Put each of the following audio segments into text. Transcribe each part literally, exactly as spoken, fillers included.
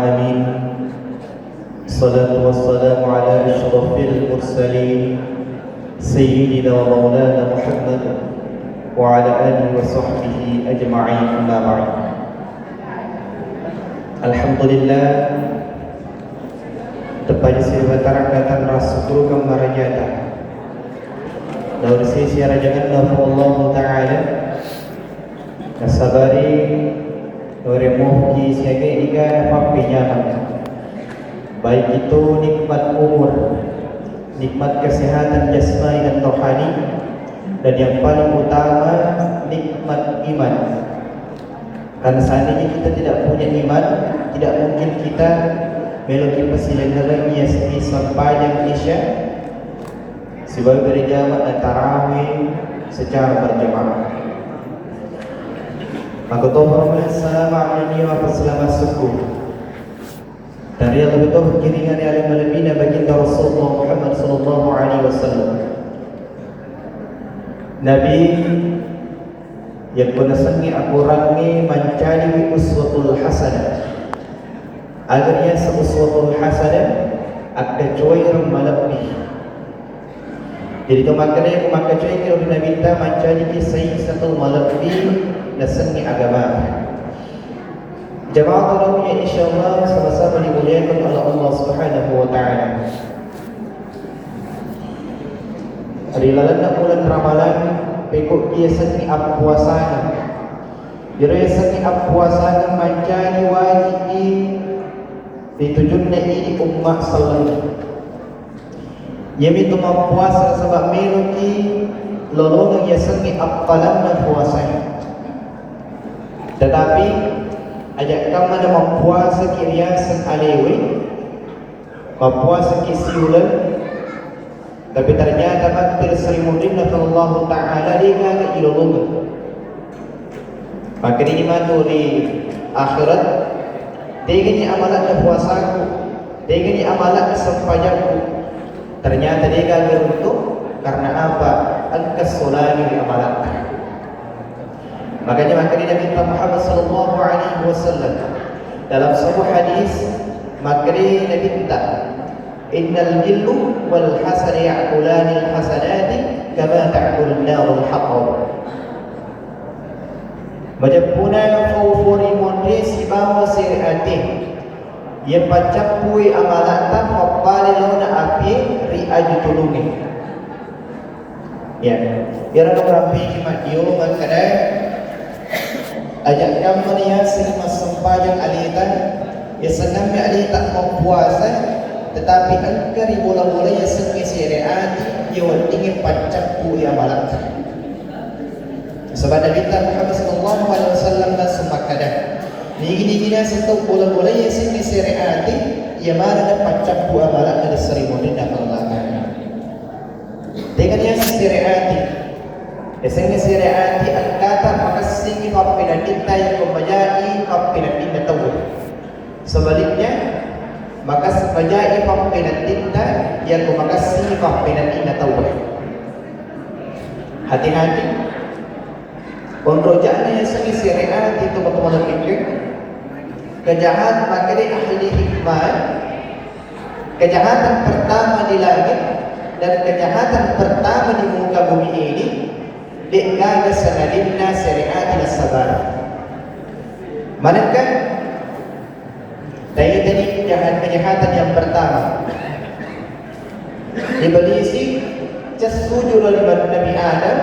Amin. Salatu wassalamu ala asyrafil mursalin, Sayyidina wa Maulana Muhammad, wa ala alihi wa sahbihi ajma'in, amma ba'd. Alhamdulillah, teppaja siriwatara katanra sukkurukeng marajata. Lao ri sisi arajangenna Allahu Ta'ala, nasabari Ore muki siaga iga napappenyameng, baik itu nikmat umur, nikmat kesehatan jasmani dan rohani, dan yang paling utama nikmat iman. Karena seandainya kita tidak punya iman, tidak mungkin kita meloki pasilennerengngi iya sempajang isya sibawa berjamaah dan tarawih secara berjamaah. Makkutoparo assalamu alaihi wa sallam sukku. Dari Allah betul kiringan yang lebih Nabi Baginda Rasulullah Muhammad sallallahu alaihi wasallam. Nabi yakko nasengngi akorangnge mancajiwi uswatul hasanah. Aga riaseng uswatul hasanah, akkacoereng malebbi. Jadi to makkeda ko makkacoeki ro Nabitta mancajiki saisato malebbi nasengngi agama. Jamaah tolong ya insyaallah sama-sama dimuliakan oleh Allah Subhanahu wa taala. Ri lalenna uleng Ramalang pekko yasengngi appuasana. Iyaro yasengnge appuasangeng mancaji waji'i ri tujunna idi umma selleng. Iyamitu mappuasa nasaba meloki lolongeng yasengnge appalanna puasae. Tetapi aja kammana mappuasaki riaseng alewe, mappuasaki siuleng, tapi ternyata matti ri seri munrinna Allahu Ta'ala degaga ilolongeng. Makkedani matu ri akhirat, tegani amala'na puasaku, tegani amala'na sempajangku. Ternyata degaga runtu, karena apa? Engka solangi ri amala'na. Makanya, makanya Nabi Muhammad sallallahu alaihi wasallam dalam sebuah hadis, makanya Nabi minta, "Innal gillu wal hasada ya'kulanil hasanati kama ta'kulun narul hatab." Majeppuna fau-fau ri monri sibawa sere ati. Iya paccappui amala'ta pappale laona api ri aju tulungnge. Ya, iyaro nurampiki maddio makkeda, aja kammani yaseng massempajang aleta, yasengngammi aleta mappuasa, tetapi engka ri bola-bola yasengnge sere ati, iya weddingnge paccappui amala'ta. Nasaba Nabitta Muhammad sallallahu alaihi wasallam langsung makkeda, nigi-nigi naseng tau bola-bola yasengnge sere ati, iya maneng paccappu amala'na ri seri munrinna Allah Ta'ala. Tegani yaseng sere ati. Yasengnge sere ati engkata makessingi pappeneddinta yakko majai pappeneddinna tauwe. Sebaliknya, makas-, majai pappeneddinta yakko makessingi pappeneddinna tauwe. Hati-hati. Onrojana yasengnge sere ati to matu malebbikke. Kejahatan, makkedai ahli hikmah, kejahatan pertama di langit dan kejahatan pertama di muka bumi ini, de'gaga sangadinna sere ati nassabari. Manengka? Taitani jahat-, kejahatan yang pertama. Iblisi cessuju lao ri Nabi Adam,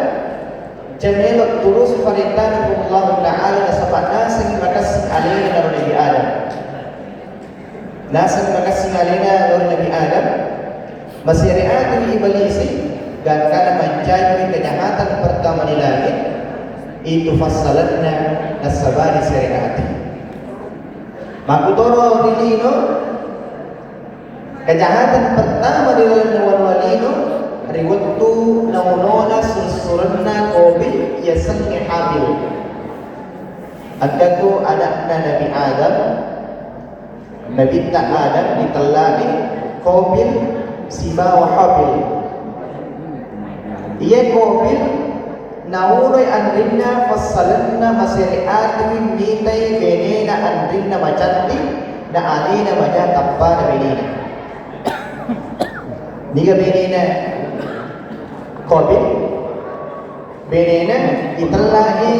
cemelo turusi parentana Allah Ta'ala nasaba naseng makessing alena lao ri Nabi Adam. Naseng makessing alena lao ri Nabi Adam. Masere ati Iblisi, gangkana mancaji kejahatan pertama di langit, itu fassalenna nassabari sere ati. Makkutoro ri lino, kejahatan pertama di lalenna wanua lino, ri wettu naunona sussurenna Qabil yasengnge Habil. Engkatu ana'na Nabi Adam, Nabitta Adam ditellani Qabil sibawa Habil. Iya Qabil naunoi anrinna fassalenna masere atiwi mitai benena anrinna macantik, Na alena maja tappana benena. Niga benena Qabil? Benena itellai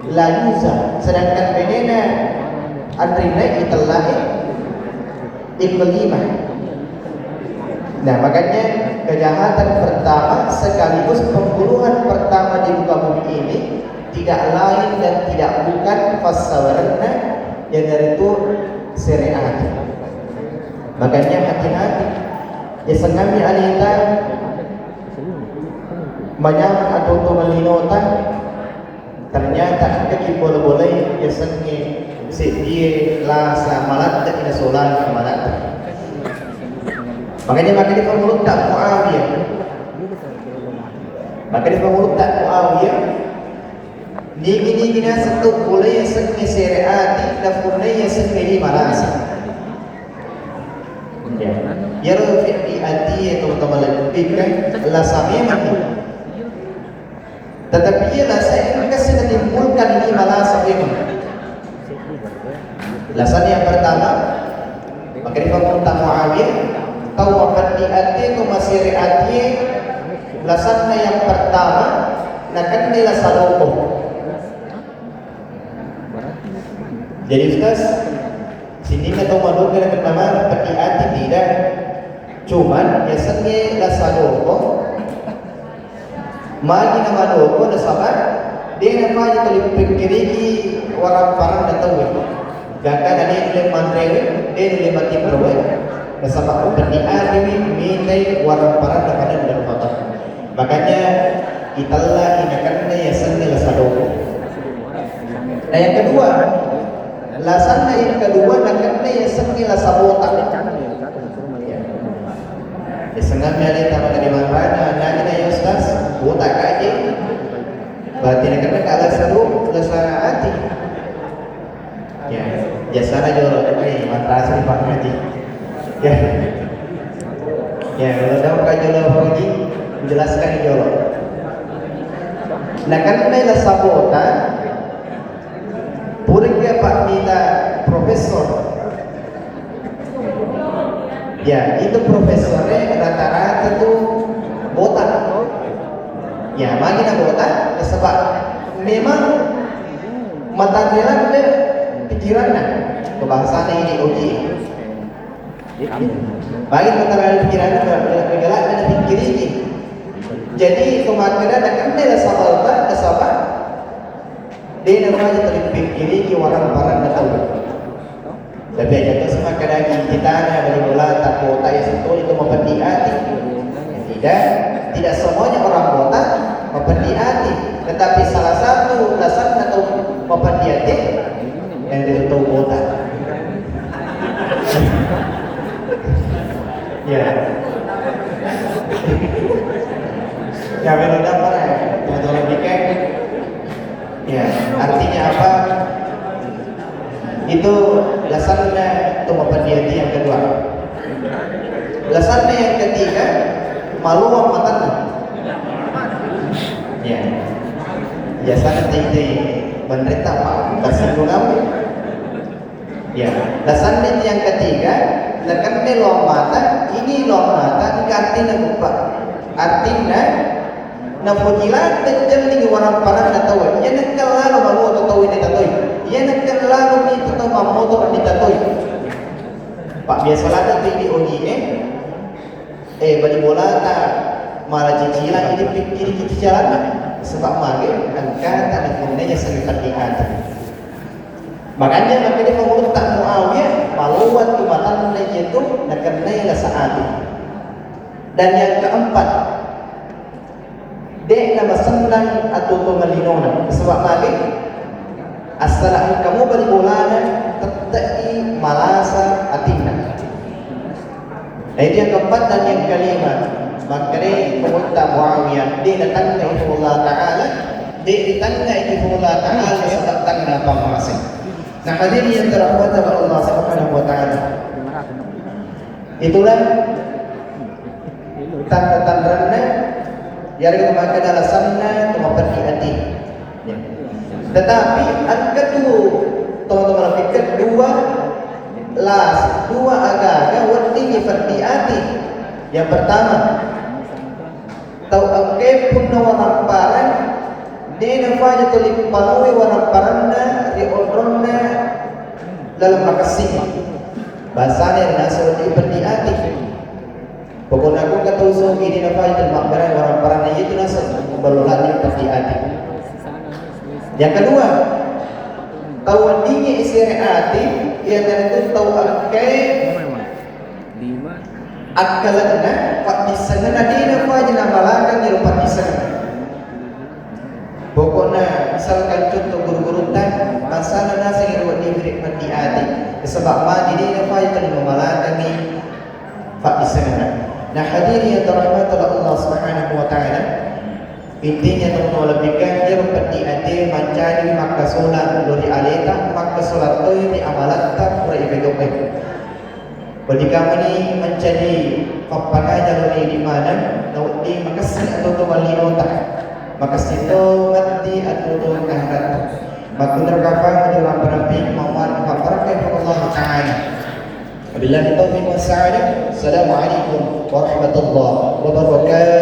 Lajuza, sedangkan benena Anrinna itellai Iklimah. Nah, makanya kejahatan pertama sekaligus pembunuhan pertama di muka bumi ini tidak lain dan tidak bukan fassabarenna, iyanaritu Sere Ati. Makanya hati-hati. Yasengngammi aleta manyameng atuo-tuongeng linota, ternyata engkaki bola-bolai yasengnge seddie lasa maladde nasolangeng maladde. Makanya makkeda pangulutta Muawiyah. Makkeda pangulutta Muawiyah, nigi-nigi naseng tau pole yasengnge Sere Ati, napunnai yasengnge lima lasa. Ya. Iyaro feddi atie to, to malebbikan lasa memang. Tetapi iya lasa engka sing natimbulkan lima lasa memang. Lasana yang pertama, makkeda pangulutta Muawiyah, tau mapeddi atie, tau masere atie, lasanna yang pertama, nakennai lasa loko. Jadi, Ustaz, sininna tau madoke nakenna maneng peddi ati, tidak. Cuman, yasengnge lasa loko, magi namaloko nasaba de nafaja tuli pikkiriki warang-paranna tauwe. Gangkanna de nulle manrewe, de nulle matinrowe, nasaba peddi atiwi mitai warang-paranna padanna rupa tau. Makanya itellai nakenna yasengnge lasa loko. Nah, yang kedua, lasanna yang kedua nakenna yasengnge lasa botak. Ya. Yasengngammi aleta makkeda manrana, nani na ya Ustaz, botak aja. Berarti nakenna ka lasa loko, lasa ati. Ya, biasana jolo, eh, matrasi Pak Haji. Ya. Ya, kalau tahu Pak Jolo Pak Haji, menjelaskan jolo. Nah, kan nilai sabota, puriknya Pak Mita profesor. Ya, itu profesornya rata-rata tuh botak. Ya, magi na botak, sebab memang matanrelang deh pikiranna. Kebahasana ini oji. Bagi matanrelang pikiranna, magelak na pikir ini. Jadi, kemarin ada kan dia sabar, tak sabar. Dena maja tuli pikkiriki warang-paranna tau. Tapi aja terus makkedaki kitana dari bola tak kota ya sentoli itu mapeddi ati. Ya, tidak, tidak semuanya orang kota mapeddi ati. Tetapi salah satu alasan atau mapeddi ati yang di tau kota. Ya. Ya, memang dapat ya. Teman-teman weekend. Ya, artinya apa? Itu lasanna to mapeddi ati yang kedua. Lasanna yang ketiga, maluang matanna. Ya. Biasanya tei-tei menderita apa? Tersinggung apa? Ya. Lasanna yang ketiga, nakenna loang mata, ini loang mata, engka artinna guppa. Artinna, Napojilante jellingi warang-paranna tauwe. Iyanakka lalo mamoto tauwe ni tatoi. Iyanakka lalo mita tau mammoto ni tatoi. Pak biasa lata tu di O G M. Eh, bali bolata mala cicilang ini pikkiri kici jalanna. Sebab mage engkata napunnai sami peddi ati. Makanya makanya pengurus tak Muawiyah, maluat tu matanna itu nakennai lasa ati. Dan yang keempat, De'na masennang atuo-tuongeng linona. Nasaba magi? Assala engka mo bali bolana, tette'i malasa atinna. Nah, itu yang keempat dan yang kelima. Makkedai pengutta Muawiyah, de' natangngai Puang Allah Ta'ala, de' ditangngai Puang Allah Ta'ala nasaba tangnga pammaseng. Nah, hadirin yang dirahmati oleh Allah Subhanahu wa Ta'ala. Itulah tanra-tanranna, iyarega makkeda alasanna to mapeddi ati. Ya. Tetapi engka tu teman-teman fikir dua Las, dua agaga weddingngi peddi ati. Yang pertama, tau engkae punna waramparang, de nafaja tuli panaui waramparanna ri onronna laleng makessing. Basana ri naseng wedding peddi ati. Pokokna ko engka tau sogi de nafaja tuli mabberang waramparanna, iatu naseng ballo ladde peddi ati. Yang kedua, tau weddingngi isere ati, iyanaritu tau engkae akkalenna, paddissengenna de nafaja namalakang iro paddissengenna. Pokokna misalkan contoh guru-gurutta, masalah naseng iro wedding ri peddi ati, nasaba magi de nafaja tuli mamalakangi paddissengenna. Nah, hadirin yang dirahmati oleh Allah Subhanahu wa Ta'ala, intinya, teman-teman, lebihkan iyaro peddi ati mancaji makkasolang lao ri aleta, makkasolang toi ri amalatta pura ipegau'i. Wedding kamani mancaji pappangaja lao ri idi maneng, nawedding makessing atuo-tuo mallinota, makessing to matti atuo-tuo engka haratta. Makkunrai kapang ri lampe-lampe, mammuareng pabarakkai Allah Ta'ala. Wabillahi taufiq wassa'adah. Assalamualaikum warahmatullahi wabarakatuh.